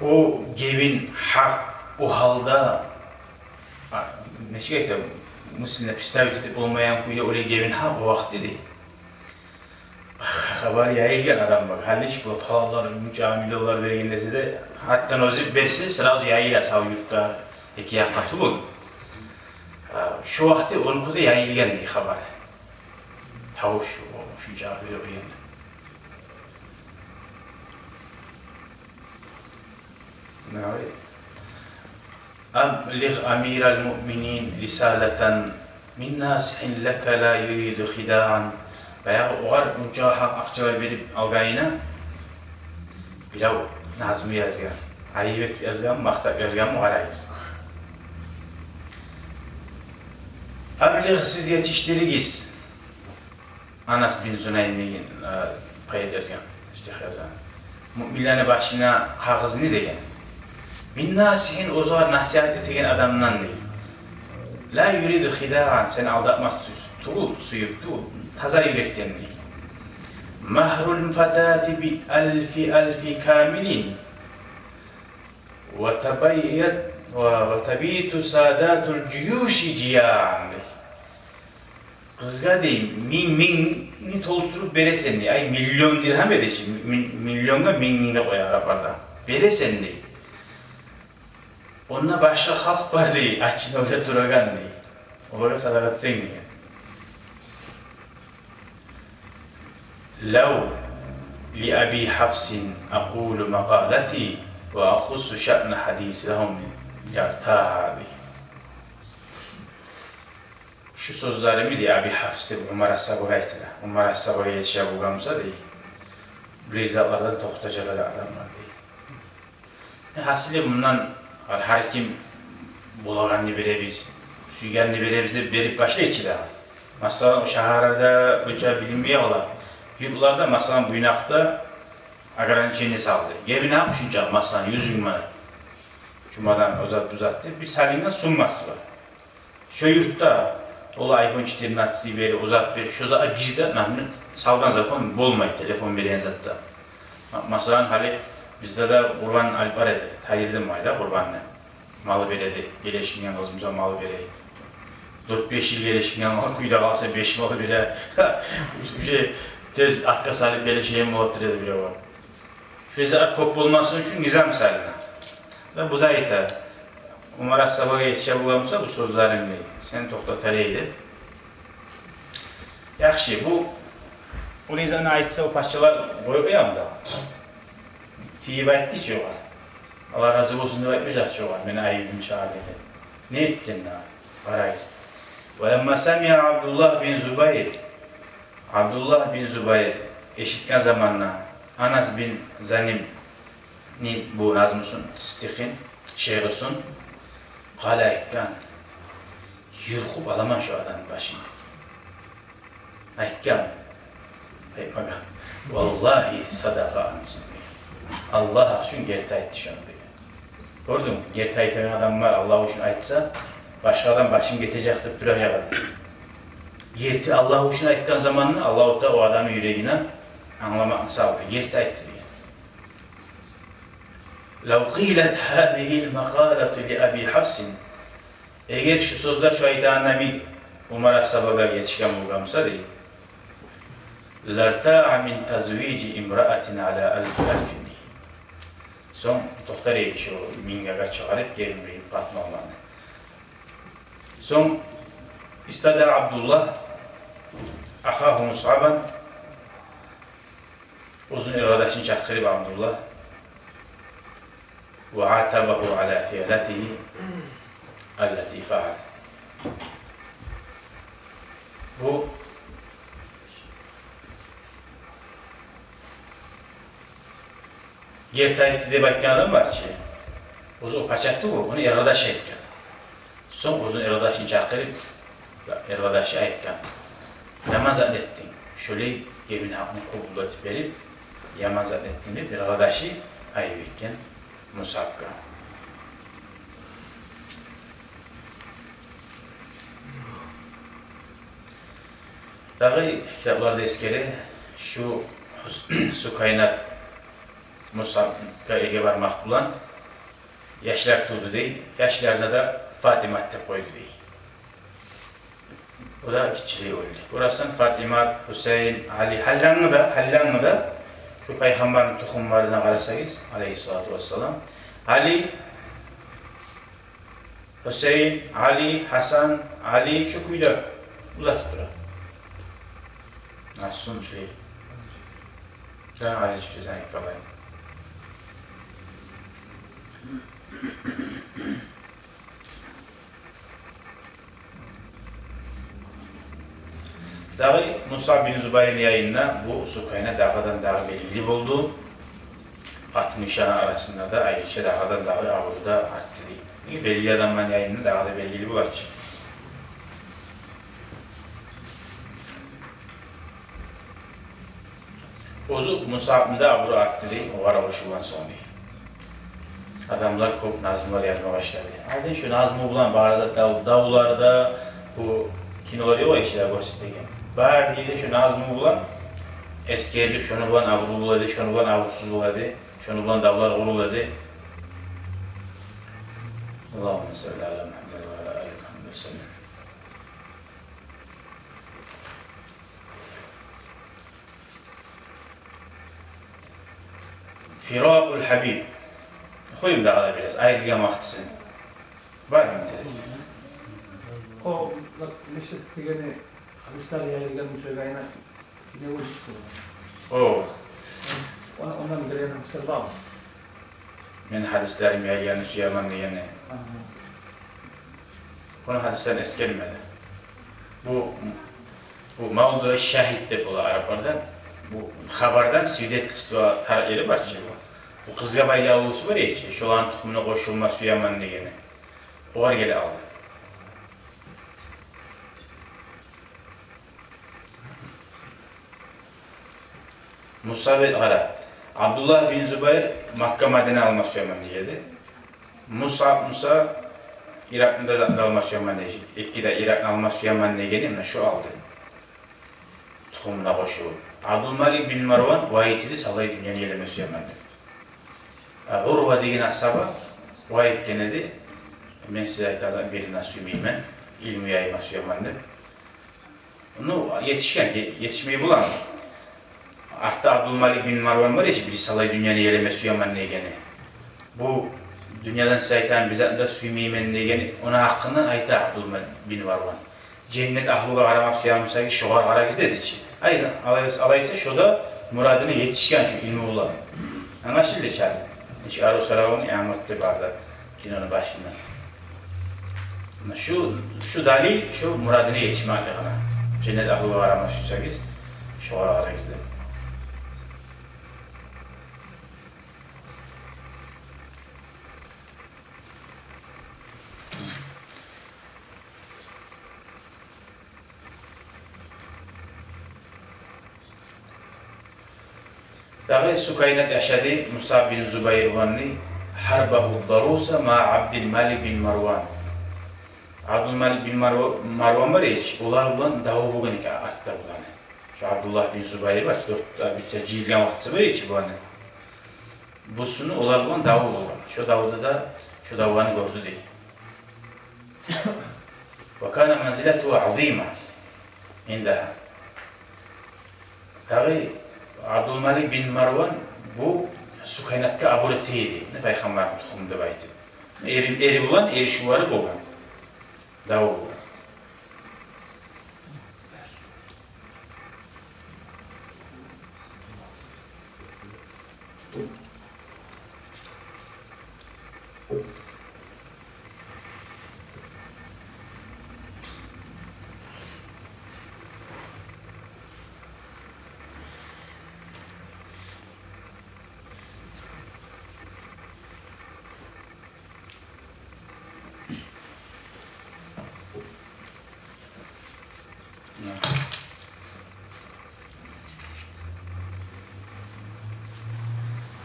О гебин гьакъ о гьалда, а, нечик айтайым, мисалына представить этип болмайгъан кюйде олай гебин гьакъ о вакъти, дей. Хабар яйылгъан адамлагъа. Гьали чи бу паланлар мунча миллионлар берген десе де, гьатта оьзю берсе, сразу яйыла сав юртгъа, эки якъгъа тюгюл. А, шо вакъти онукъу да яйылгъан, дей, хабар. Тавуш, о, шунча кюйде къойгъан. Нагьай. أبلغ أمير المؤمنين رسالة من ناصح لك لا يريد خداعا. Баягъы огъар мунча гьакъ акъчалар берип алгъанына бирев назму язгъан. Айып этип язгъанмы, макътап язгъанмы, къарайбыз. أبلغ, сиз етишдиригиз. Анас бин Зунайм деген, э, поэт язгъан, стих язгъан. Муъминлени башына къагъызны деген. من ناصح, оьзюне насигьат этеген адамдан, дей. لا يريد خداعا, сени алдатмакъ тюз-, тюгюл, сююп тюгюл, таза юрекден, дей. مهر الفتاة بألف ألف كامل وتبيت-, و-, وتبيت سادات الجيوش جياعا, дей. Къызгъа, дей, минг, мингни толтуруп бересен, дей. Ай, миллион диргьам эди чи, мин-, миллионгъа минг, минг деп къоя арапларда. Бересен, дей. Онда башгъа халкъ бар, дей, ачынып оьле турагъан, дей. Олагъа садагъа этсенг, деген. لو لأبي حفص أقول مقالتي وأخص شأن حديثهم يرتاع, дей. Шу сёзлеримни, дей, Аби Гьафс деп Умар асгьабагъа айта да. Умар асгьабагъа етише болгъан буса, дей, бир затлардан токътажакъ эди адамлар, дей. Э, гьасили, мундан гьар, гьар ким болагъанны беребиз, сюйгенни беребиз деп берип башлай чы дагъы. Масала, о шагьарларда бирче билинмей къала. Юртларда, масала, Буйнакъда ограничение салды. Гебин гьакъ шунча, масала, юз минг манат. Жумадан озат-бузат деп бир салынгъан суммасы бар. Шо юртда олар айфон четырнадцать бери, озат бери, шо за-, бизде, например, салгъан закон болмай, телефон берген затда. Ма-, масала, гьали бизде де къурбан алып бара эди, тайдырдым айда къурбанны. Малы бере эди, гелешинген къыз буса малы бере эди. Дёрт-беш йыл гелешинген къыз, кюйде къалса, беш малы бере. Уже тез артгъа салып гелешеген болуп тура эди бирев. Шо зат кёп болмасын учун низам салына. Да бу да айта, Умар асгьабагъа етише болгъан буса бу сёзлерим, дей, сени токътатар эди деп. Яхшы, бу, о не затны айтса, о пачалар къоюп къоямы да? Тийип айтды чы огъар. Аллагь рази болсун деп айтмажакъ чы огъар, мени айыбым чыгъар деп. Не этген дагъы? Къарайбыз. ولما سمع عبد الله بن الزبير, Абдуллагь бин Зубайр эшитген заманда Анас бин Занимни бу назмусун, стихин, шиърусун, قال, айтгъан: «Юлкъуп аламан шо адамны башын». Айтгъан, айтмагъан: «والله صدق أنس». Аллагь учун герти айтды шону деген. Гёрдюнгмю? Герти айтагъан адамлар Аллагь учун айтса, башгъа адам башын гетежек деп туражакъ эди. Герти Аллагь учун айтгъан заманда Аллагьу Таала о адамны юрегине англамакъны салды. Герти айтды деген. لو قيلت هذه المقالة لأبي حفص Эгер шу сёзлер, шу айтагъанлар минг Умар асгьабагъа етишген болгъан буса, дей, «Лартаа мин тазвижи имраатин ала алфи алфин», дей. Сонг токътар эди шу минг агъа чыгъарып, гелин берип къатын алманы. Сонг истадаа Абдуллагь ахагьу Мусъабан, оьзюню эркъардашын чакъырып Абдуллагь, «ва атабагьу ала фиълатигьи аллати фаъал». Бу герти айтды деп айтгъан адам бар чы, оьзю о пача тюгюл, ону эркъардашы айтгъан. Сонг оьзюню эркъардашын чакъырып, эркъардашы айтгъан: «Яман зат этдинг, шолай гебин гьакъны къубул этип берип, яман зат этдинг», — деп эркъардашы айып этген Мусъабгъа. Дагъы китапларда эсгере, шу Сукайнат Мусъабгъа эрге бармакъ булан яшлар тувду, дей. Яшларына да Фатимат деп къойду, дей. О да гиччилей оьлдю. Къарасанг, Фатимат, Гьусейн, Али, гьаллангы да, гьаллангы да шу Пайхаммарны тухумларына къарасагъыз, алайгьиссалату вассалам, Али, Гьусейн, Али, Гьасан, Али, шу кюйде узатып тура. Масум шей. Да Али шей зайып къалай. Дагъы Мусъаб бин Зубайрны янында бу Сукайна дагъыдан-дагъы белгили болду. Къатын-гишини арасында да айрыча дагъыдан-дагъы абуру да артды, дей. Неге, белгили адамланы янында дагъы да белгили болар чы. Оьзю Мусъабны да абуру артды, дей, огъар къошулгъан сонг, дей. Адамлар кёп назмулар язма башлады. Айдын шу назму булан бары зат дав-, давлар да, бу кинолар ёкъ, ишде гёрсетеген. Бары да шу назму булан эсгерилип, шону булан абурлу бола эди, шону булан абурсуз бола эди, шону булан давлар къурула эди. Аллагьумма салли ала Мухаммад ва ала али Мухаммад ва саллам. Фиракъул Гьабиб. Охуйму дагъы да бираз, айрылгъан вакътиси. Бармы интерес? О, бу, мешит дегени, гьадислер яйылгъан мусагъа айна, не болуп чыкъды? О. Ондан, ондан берген гьадислер бармы? Мен гьадислерим яйылгъанны сюемен дегени. Агьа. Ону гьадислерин эсгермеди. Бу, бу мавдуъ шагьид деп бола арапларда. Бу хабардан свидетельство тарыкъ ери бар чы бу. Бу къызгъа байлавлусу бар эди чи, шоланы тухумуна къошулма сюемен дегени. Огъар геле алды. Мусаб, къара, Абдуллагь бин Зубайр Макка, Мадина алма сюемен дей эди. Мусаб буса Иракъны да алма сюемен дей. Эки де Иракъны алма сюемен дегени муна шу алды. Тухумуна къошулуп. Абдулмалик бин Марван вагьйит эди, салай дюньяны елеме сюемен деп. А Урва деген асгьаба вагьйит этген эди. Мен сизге айтагъан затны бирин де сюймеймен, илму яйма сюемен деп. Ну, етишген, е-, етишмей боламы? Артда Абдулмалик бин Марван бар эди, бири салай дюньяны елеме сюемен дегени. Бу дюньядан сиз айтагъан бир затны да сюймеймен дегени, ону гьакъындан айта Абдулмалик бин Марван. Женнет агьлугъа къарамакъ сюе бусагъыз, шогъар къарагъыз деди чи. Ай, алайса, алайса шо да мурадына етишген шу илму булан. Англашылды чы. Нечик арив сорав янгыртды бары да кинону башында. Муна шу, шу далил, шу мурадына етишмеклигине. Женнет агьлугъа къарамакъ сюйсегиз, шогъар къарагъыз деп. Дагъы Сукайнат яшады Мусаб бин Зубайр булан, гьарбагьу даруса ма Абдулмалик бин Марван. Абдулмалик бин Марва-, Марван бар эди, олар булан даву болгъан экен артда буланы. Шу Абдуллагь бин Зубайр бар, дёрт де бирче жыйылгъан вакътиси бар эди буланы. Бусуну олар булан даву болгъан. Шо давуда да, шо давланы гёрдю дей. وكان منزلته عظيمة عندها. Дагъы Абдулмалик бин Марван бу Сукайнатгъа абур эте эди, не пайхаммарны тухуму деп айтып. Эри, эри булан эришивлери болгъан. Дав булан.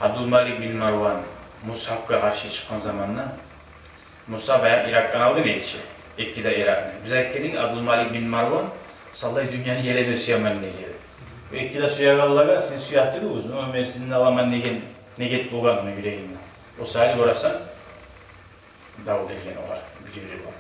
Абдулмалик бин Марван Мусабгъа къаршы чыкъгъан заманда, Мусаб баягъы Иракъгъа алгъан эди чи, эки де Иракъны. Биз айтгъан эдик, Абдулмалик бин Марван саллай дюньяны елеме сюемен деген. Бу эки де сюегенлеге сиз сюе тюгюлсюз, амма мен сизин аламан деген негет болгъан ону юрегинде. О саялы гёресен, дав гелген огъар, бир-бири бар.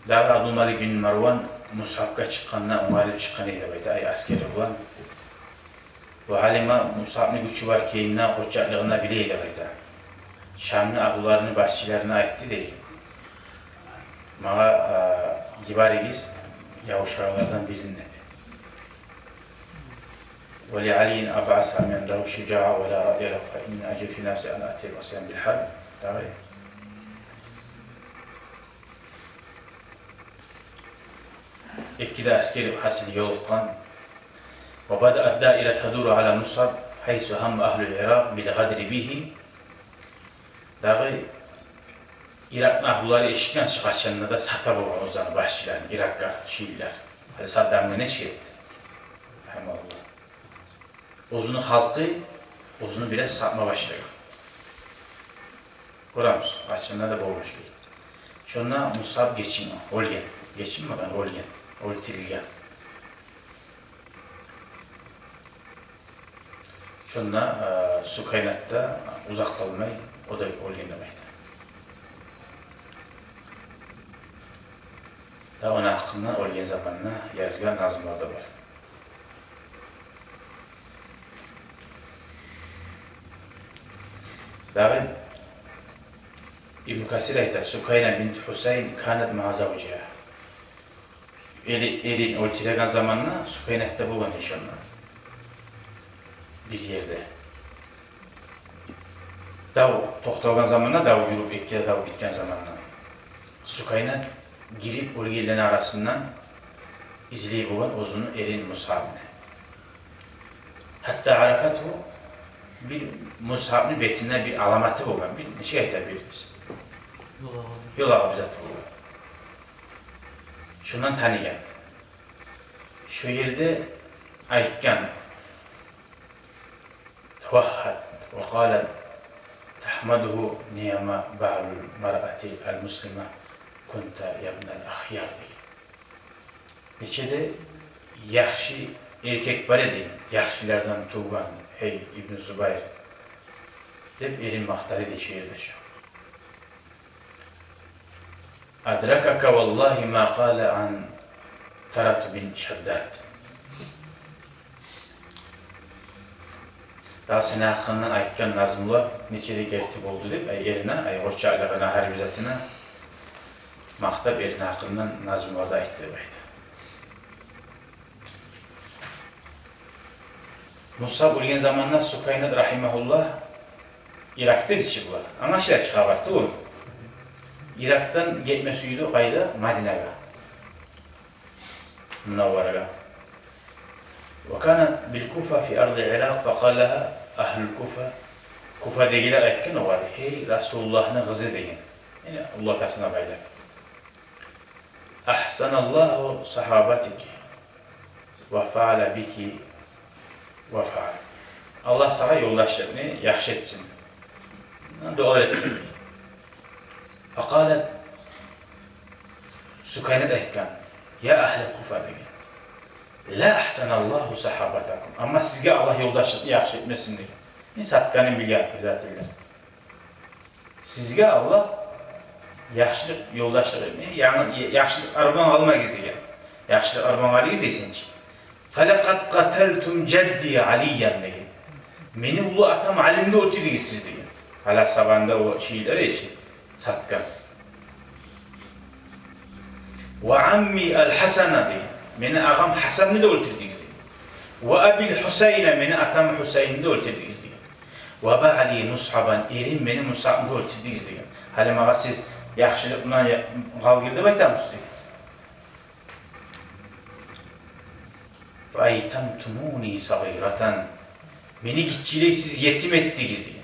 Дагъы Абдулмалик бин Марван Мусабгъа чыкъгъанда онгарылып чыкъгъан эди деп айта, ай, аскери булан. Ва гьалима Мусабны гючю бар экенин, къоччакълыгъын биле эди деп айта. Шамны агьлюлерини башчыларына айтды дей: «Магъа, а, йиберигиз явушгъанлардан бирин», – деп. «ولعلي أبعث من له شجاعة ولا رأي له، فإني أجد في نفسي أن آتي العصيان بالحرب». Дагъы эки де аскер гьасили ёлукъгъан. «وبدأت الدائرة تدور على مصعب حيث هم أهل العراق بالغدر به». Дагъы Иракъны агьлюлери эшитген чи къачан да сата болгъан оьзлени башчыларын Иракъгъа шиилер. Гьали Саддамгъа нечик этди? Гьамалла. Оьзюню халкъы оьзюню бираз сатма башлагъан. Гёремиз, къачан да болмуш бир. Шонда Мусаб гечинген, оьлген. Гечинмеген, оьлген. Оьлтюрюлген. Шонда, э, Сукайнат да узакъ къалмай, о да оьлген деп айта. Да ону гьакъында оьлген заманда язгъан назмулар да бар. Дагъы Ибн Касир айта: «سكينة بنت حسين كانت مع زوجها». Эри, эрин оьлтюреген заманда Сукайнат да болгъан эди шонда. Бир ерде. Дав токъталгъан заманда, дав юрюп, эки де дав битген заманда, Сукайнат гирип, оьлгенлени арасындан излей болгъан оьзюню эрин Мусабны. حتى عرفته, бир Мусабны бетинде бир аламаты болгъан, бир, нечик айта, бир ёлагъы бир зат болгъан. Шондан таныгъан. Шо ерде айтгъан: توهت وقالت: تحمده نعم بال المرأة المسلمة كنت يا ابن الأخيار, деген. Нече де яхшы эркек бар эди, яхшылардан тувгъан, гьей, Ибну Зубайр, деп эрин макътай эди шо ерде шо. أدركك والله ما قال عن ترة بن شداد. Дагъы сени гьакъынгдан айтгъан назмулар нече де герти болду деп, ай, эрине, ай, къоччакълыгъына, гьар бир затына макътап, эрини гьакъындан назмулар да айтды деп айта. Мусаб оьлген заманда Сукайнат, рагьимагьуллагь, Иракъда эди чи булар. Англашыла чы хабар тюгюл. Иракъдан гетме сюйдю къайда? Мадинагъа. Мунавварагъа. وكان بالكوفة في أرض العراق فقال لها أهل الكوفة, Куфадагъылар айтгъан огъар: «Гьей, Расулуллагьны къызы», – деген. Яни уллатасына байлап. أحسن الله صحابتك وفعل بك وفعل. Аллагь сагъа ёлдашлыкъны яхшы этсин. Дуалар этген. فقالت, Сукайнат айтгъан: يا أهل الكوفة, – деген. لا أحسن الله صحابتكم. Амма сизге Аллагь ёлдашлыкъны яхшы этмесин, – деген. сатгъанын билген, предательлер. Сизге Аллагь яхшылыкъ ёлдашлыкъ этмей, янгы, яхшылыкъ арбан къалмагъыз деген. Яхшылыкъ арбан къалыгъыз дейсен чи. «Фалакъад къаталтум жадди Алиян» деген. Мени уллу атам Алини де оьлтюрдюгюз сиз деген. Гьали асгьабаны да о шиирлер эчи сатгъан. «Ва амми ал-Хасана» деген. Мени агъам Хасанны да оьлтюрдюгюз деген. «Ва абил Хусайна», мени атам Хусайнны да оьлтюрдюгюз деген. «Ва баъли Мусъабан», эрим мени Мусъабны да оьлтюрдюгюз деген. Гьали магъа сиз яхшылыкъ булан я-, къалгъыр деп айтамысыз деген. «Фа айтамтумуни сагъиратан». Мени гиччилей сиз етим этдигиз деген.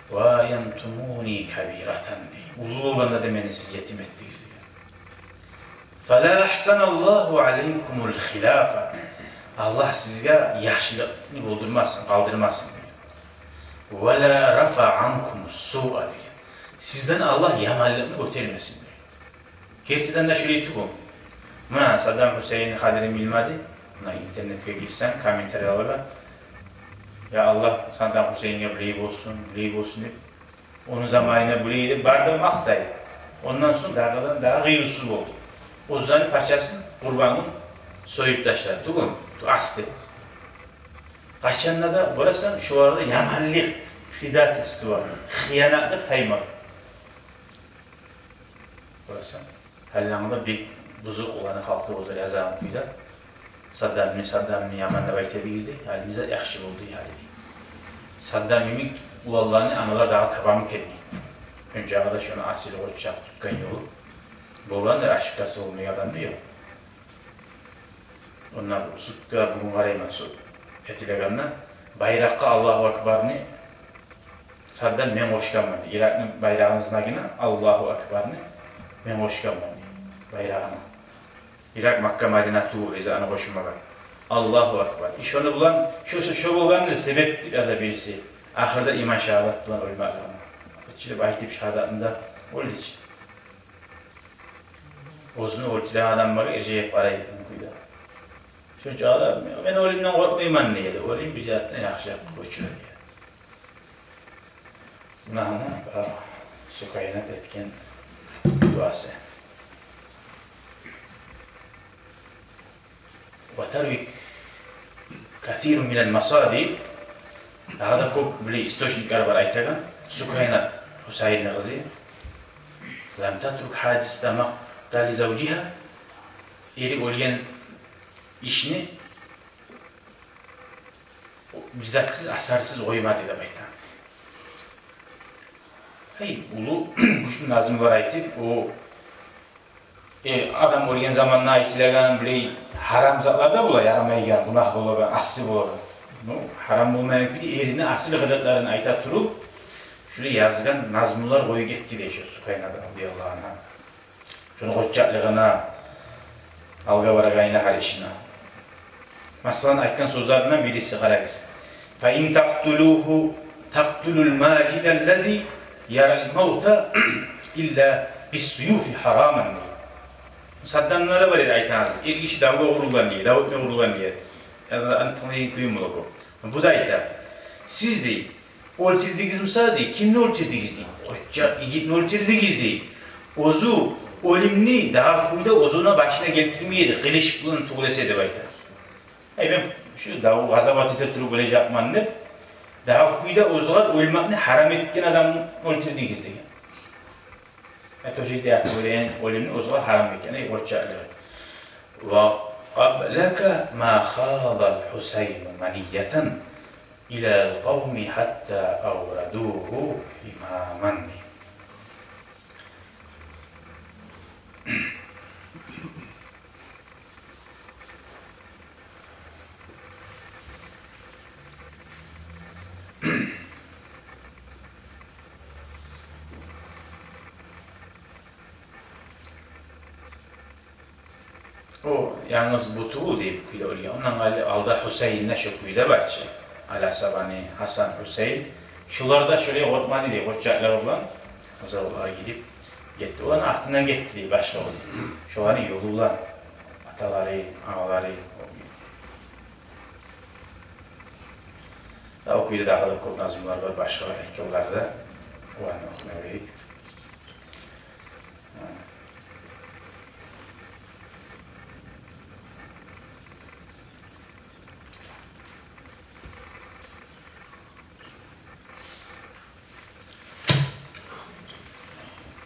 «Ва аямтумуни кабиратан». Уллу болгъанда да мени сиз етим этдигиз деген. «Фала ахсаналлагьу алайкумул хилафа». Аллагь сизге яхшылыкъны болдурмасын, къалдырмасын деген. «Ва ла рафа анкумус суа» деген. Сизден Аллагь яманлыкъны гётермесин деген. Гертиден де шолай тюгюлмю? Муна Саддам Гьусейинни къадирин билмеди. Муна интернетге гирсенг, комментарияларда: «Я Аллагь, Саддам Гьусейинге булай болсун, булай болсун», — деп. Ону заманына булай деп бары да макътай. Ондан сонг дагъыдан дагъы къыйынсыз болду. Оьзлени пачасын къурбангюн союп ташлады. Тюгюлмю? Ту асты. Къачан да гёресен, шоларда яманлыкъ, предательство, хыянатлыкъ таймагъан. Гёресен, гьаллангда бек бузукъ оланы халкъы, оьзлер язагъан кюйде. Саддамны, Саддамны яман деп айта эдигиз дей, гьали не зат яхшы болду гьали дей. Саддам йимик уланланы аналар дагъы табамы экен дей. Шончакъы да шону асил къоччакъ тутгъан ёлу. Болгъандыр, ошибкасы болмай адамны ёкъ. Онда судда бугюн къарайман, суд этилегенде, байракъгъа Аллагьу акбарны Саддам мен къошгъанман дей. Иракъны байрагъыны знагына Аллагьу акбарны мен къошгъанман дей, байрагъына. Иракъ, Макка, Мадина тюгюл эсе аны къошмагъан. Аллагьу акбар. И шону булан, шо, шо, шо болгъандыр себеп деп яза бириси. Ахырда иман шагьадат булан оьлмеклигине. Чыгъып айтып шагьадатны да оьлдю чю. Оьзюню оьлтюреген адамлар иржайып къарай бу кюйде. Шончакъы да: «Мен оьлюмден къоркъмайман, — дей эди. — Оьлюм бир затдан яхшылыкъгъа гёчюрер», — дей эди. Муна, муна, а, Сукайнат этген дуасы. «Ва тарви касирун минал масадир». Дагъы да кёп булай источниклер бар айтагъан. Сукайнат Гьусайинни къызы: «Лам татрук гьадисата макътали завжигьа». Эри оьлген ишни бир затсыз, асарсыз къоймады деп айта. Ай, уллу, гючлю назмулар айтып, о, э, адам оьлген заманда айтылагъан булай гьарам затлар да бола, ярамайгъан, гюнагь болагъан, асси болагъан. Ну, гьарам болмайгъан кюйде эрини асил къылыкъларын айта туруп, шулай язгъан назмулар къоюп гетди дей шо Сукайнат радияллагьу ангьа. Шону къоччакълыгъына, алгъа барагъанына, гьар ишине. Масала, айтгъан сёзлеринден бириси, къарагъыз: «Фа ин такътулугьу такътулул мажида ллази ярал мавта илла биссуюфи гьараман», — дей. Саддамда да бар эди айтагъан: «Эр гиши давгъа къурулгъан, — дей, — дав этме къурулгъан», — дей. Язгъан тынглайгъан кююм бола кёп. Бу да айта: «Сиз, — дей, — оьлтюрдюгюз буса, — дей, — кимни оьлтюрдюгюз, — дей, — къоччакъ йигитни оьлтюрдюгюз, — дей. — Оьзю оьлюмню дагъы кюйде оьзюню башына гелтирмей эди, къылыч булан тюгюл эсе», — деп айта. «Ай, мен шу дав, къазават эте туруп оьлежекмен», — деп, дагъы кюйде оьзюне оьлмекни гьарам этген адамны оьлтюрдюгюз деген. Э, тёшекде ятып оьлеген оьлюмню оьзюне гьарам этген, эй, къоччакълыгъы. «Ва къаблака ма хадал Гьусайну маниятан илал къавми гьатта аврадугьу имаман». О янгыз бу тюгюл дей бу кюйде оьлген. Ондан къайры алда Гьусейин де шо кюйде бар чы. Али асгьабаны, Гьасан, Гьусейин. Шолар да шолай къоркъмады дей, къоччакълар булан къазаватлагъа гирип гетди. Оланы артындан гетди дей башгъа оьлюм. Шоланы ёлу булан аталары, агъалары. О кюйде дагъы да кёп назмулар бар, башгъа экенлер де. Оланы охума герек.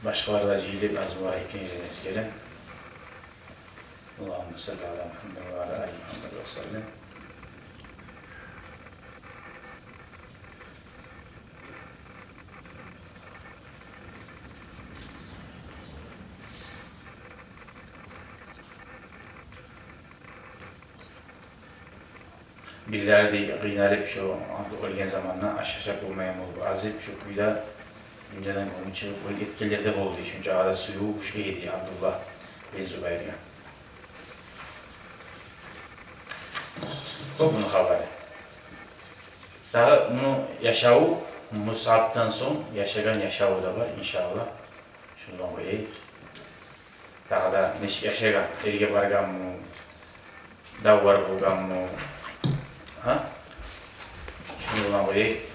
Башгъалар да жыйылып, назмулар экенин эсгере. Аллагьумма салли ала Мухаммад ва ала али Мухаммад ва саллим. Бирлери де къыйналып, шо оьлген заманда аш ашап болмайгъан болуп, азып, шо кюйде дюньядан гёню чыгъып оьлюп гетгенлер де болду. Шунча да сюювю гючлю эди Абдуллагь бин Зубайргъа. Бу муну хабары. Дагъы муну яшаву, Мусъабдан сонг яшагъан яшаву да бар, иншааллагь. Шундан къояйыкъ. Дагъы да нечик яшагъан, эрге баргъанмы, давлар болгъанмы? Гьа? Шуну булан къояйыкъ.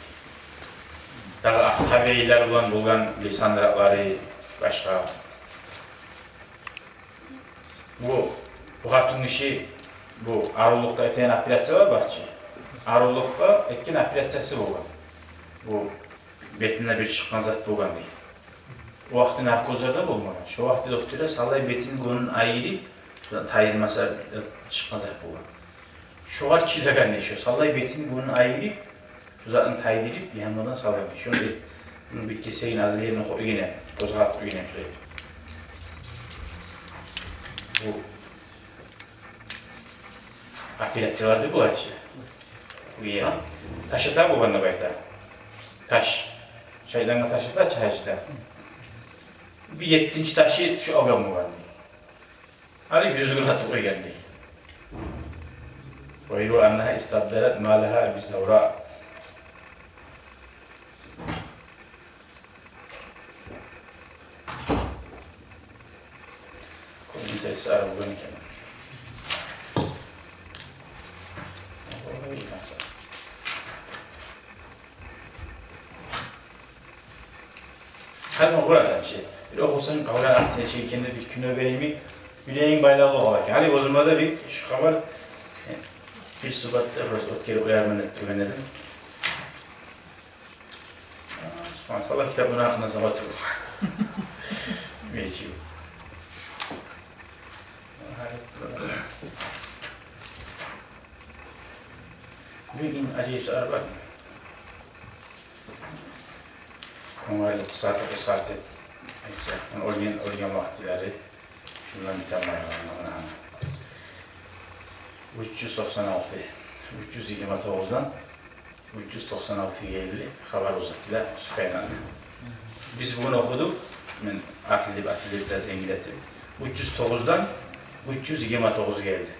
Дагъы табиилер булан болгъан лисанратлары башгъа. Бу, бу къатын гиши, бу арывлукъда этген операциялар бар чы. Арывлукъда этген операциясы болгъан. Бу бетинде бир чыкъгъан зат болгъан дей. О вакъти наркозлар да болмагъан. Шо вакъти докторлар саллай бетин, гёнюн айырып, шо тайдырмаса, чыкъгъан зат болгъан. Шогъар чыдагъан дей, шо саллай бетин, гёнюн айырып, шо затын тайдырып, янгыдан салгъан дей. Шону бир, муну бир кесегин, аз ерин къойгъан, къозгъалт къойгъан шолай. Бу операциялар деп бола чы. Уя. Таш ата болгъан деп айта. Таш. Шайтангъа таш ата чы гьажда. Бир еттинчи ташын шо алгъан болгъан дей. Алып юзюгюн атып къойгъан дей. Ва юра аннагьа истабдалат малаха би завра. Кёп интереслери болгъан экен. Ой, насып. Гьали муну къарасанг чы, бир охусанг, къалгъан ахтына чейин экенде бир кюню береми, юрегинг байлавлу къала экен. Гьали оьзюмде де бир шу хабар, э, бир субатда бираз оьтгерип къоярман деп тургъан эдим. Субгьаналлагь, китап муну гьакъында сама туруп. Мечи. Бир инг ажайып зат бар. Ону къысгъартып, къысгъартып айтсакъ, оьлген, оьлген вакътилери. Шундан битен бар, муна. Уьч юз токъсан алты. Уьч юз йигирма тогъуздан уьч юз токъсан алтыгъа гелди хабар узатды да Сукайнаны. Биз бугюн охудукъ, мен атылып, атылып, бираз енгиллетип, уьч юз тогъуздан уьч юз йигирма тогъузгъа гелди.